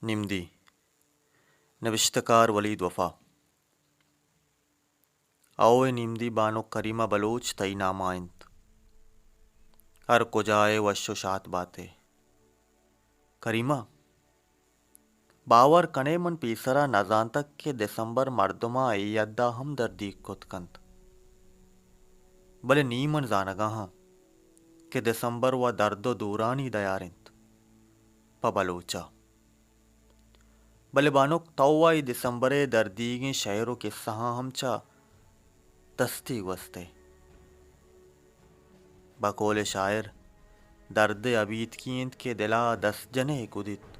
نمدی، نبشتہ کار ولید وفا۔ او اے نمدی بانک کریمہ بلوچ تئی نام ءَ اِنت۔ ہر کجا ئے وش ءُ شات بات ئے۔ کریمہ، باور کن ئے من پیسرا نہ زانتگ کہ دسمبر مردماں اے حد ءَ ہمدردیگ کت کنت۔ بلے نی من زانگ ءَ آں کہ دسمبر وَ درد ءُ دورانی دیار اِنت پہ بلوچ ءَ۔ بلے بانک، تو وَ اے دسمبر ءِ دردیگیں شئیر ءُ کسہاں ہم چہ دستی گوست ئے۔ بقول شاعر، درد ابیتکی اِنت کہ دل ءَ دست جن ئے کدیت۔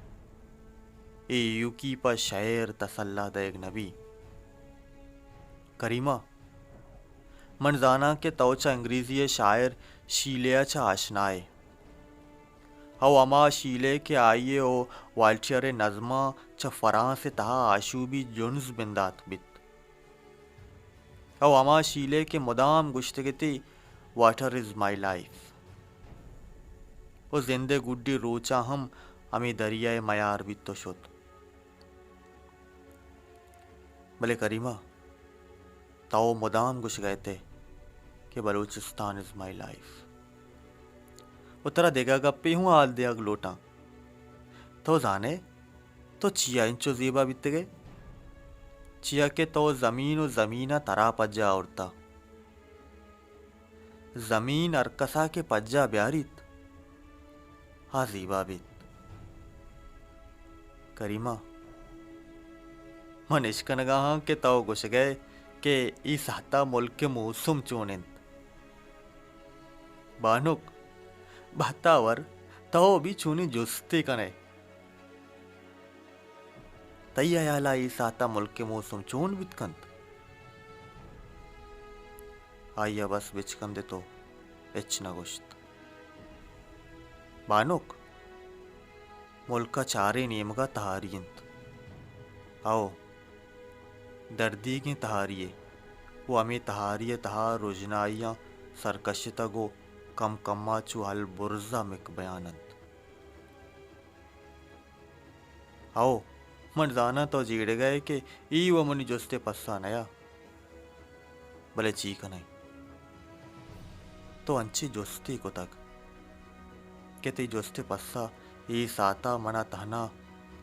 اے ایوکی پہ شئیر تسلا دئیگ نہ بیت۔ کریمہ، من زاناں کہ تو چہ انگریزی ءِ شاعر شیلے ءَ چہ آشنا ئے۔ او ہما شیلے کہ آئی ءِ ءُ والٹیئر ءِ نظماں چہ فرانس ءِ تہا آشوبی جنز بندات بیت۔ او ہما شیلے کہ مدام گوشتگ اتی، Water is my life۔ ءُ زند ءِ گڈی روچاں ہم ہمے دریا ءِ میار بیت ءُ شت۔ بلے کریمہ، تو مدام گوشگ ءَ ات ئے کہ Balochistan is my life۔ ءُ ترا دگہ گپے ہوں حال دیگ لوٹاں۔ تو زان ئے تو چیا انچو زیبا بیتگ ئے؟ چیا کہ تو زمین ءُ زمین ءَ ترا پجا آورتہ۔ زمین ہر کسا کہ پجا بیاریت، آ زیبا بیت۔ کریمہ، من اشکنگ ءَ آں کہ تو گوشگ ءَ ئے کہ اے ساعت ءَ ملک ءِ موسم چون اِنت؟ بانک، بہتاور، تو بھی چونیں جستے کن ئے۔ تئی ہیال ءَ اے ساعت ءَ ملک ءِ موسم چون بیت کنت؟ آئی ءَ بس بچکندت ءُ ہچ نہ گوشت۔ بانک، ملک ءَ چاریں نیمگ ءَ تہاری اِنت۔ او، دردیگیں تہاری یے ءُ ہمے تہاری ءِ تہا رژنائیاں سرکشتگ ءُ کم کم ءَ چو البرز ءَ مک بیان اَنت۔ ہئو، من زاناں تو جیڑگ ءَ ئے کہ اے وَ منی جست ءِ پسہ نیا۔ بلے چی کنئے؟ تو انچیں جستے کتگ کہ تئی جست ءِ پسہ اے ساعت ءَ منا تہنا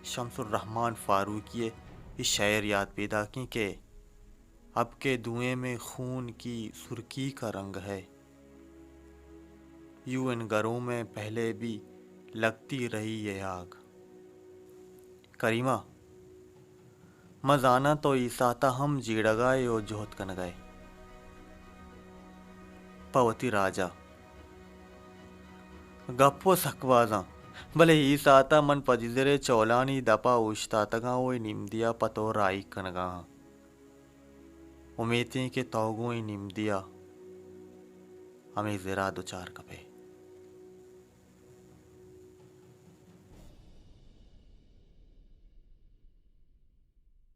شمس الرحمن فاروقی ءِ اے شئیر یات پیداک ایں کہ اب کے دھوئیں میں خون کی سرخی کا رنگ ہے۔ یوں ان گھروں میں پہلے بھی لگتی رہی ہے آگ۔ کریمہ، من زاناں تو اے ساعت ءَ ہم جیڑگ ءَ ئے ءُ جہد کنگ ءَ ئے پہ وتی راج ءَ۔ گپ وَ سک باز آں، بلے اے ساعت ءَ من پجیزر ءِ چولانی دپ ءَ اوشتاتگ آں ءُ اے نمدی ءَ پہ تو راہی کنگ ءَ آں۔ امیت ایں کہ تو گوں اے نمدی ءَ ہمے زر ءَ دچار کپ ئے۔